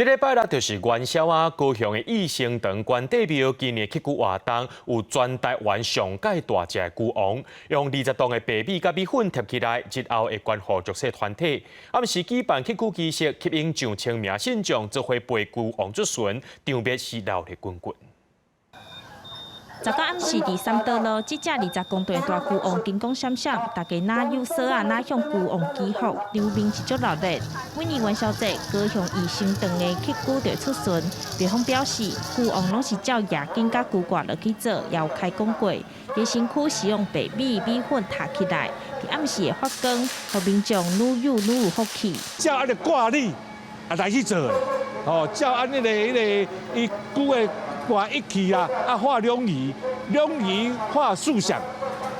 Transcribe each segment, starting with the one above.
這禮拜六就是元宵啊！高雄的義興堂關帝廟今年蹴鞠活動有全台灣上蓋大隻的龜王，用20磅的白米佮米粉疊起來，日後會捐予弱勢團體。暗時舉辦蹴鞠儀式，吸引上千名信眾做伙陪龜王出巡，場面是熱鬧滾滾。十九暗時佇三多路，這隻20公噸大龜王金光閃閃，大家若有索仔，若向龜王祈福，場面是足熱鬧。每年元宵節，高雄義興堂的蹴鞠就會出巡。廟方表示，龜王攏是照夜景佮龜卦落去做，也有開講過。伊身軀是用白米米粉疊起來，佇暗時會發光，予民眾愈有愈有福氣。照按呢卦理啊來去做的，哦，照按彼個伊龜的卦一氣啊，啊化兩儀，兩儀化四象，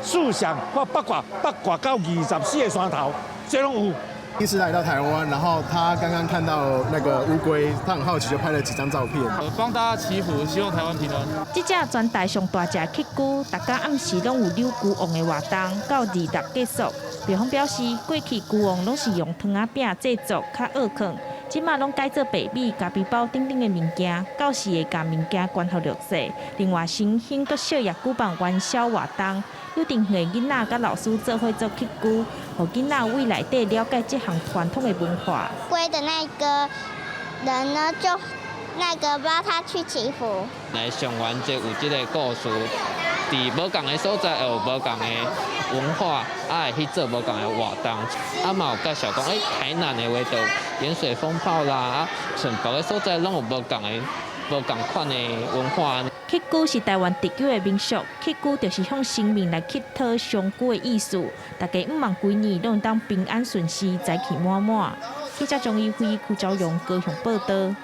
四象化八卦，八卦到24個山頭，這攏有。第一次來到台灣，然後他剛剛看到那個烏龜，他很好奇，就拍了幾張照片。幫大家祈福，希望台灣平安。這隻全台上大隻蹴鞠，逐工暗時攏有扭龜王的活動，到二六結束。廟方表示，過去龜王攏是用糖仔餅製作，較僫囥，這馬攏改做白米、咖啡包等等的物件，到時會共物件捐予弱勢。另外，新興國小也舉辦元宵活動，幼稚園囡仔佮老師做伙做蹴鞠，予囡仔為內底了解這項傳統的文化。龜的那個人呢，就那個幫他去祈福。來上元節有這個故事，佇無仝的所在會有無仝的文化，啊會去做無仝的活動，啊嘛有介紹講，台南的話就鹽水蜂炮啦，啊，像別个所在攏有無仝款的文化。蹴鞠是台灣特有的民俗，蹴鞠就是向神明來乞討長久的意思。大家向望規年攏當平安順遂，財氣滿滿。記者張一輝、邱昭榮高雄報導。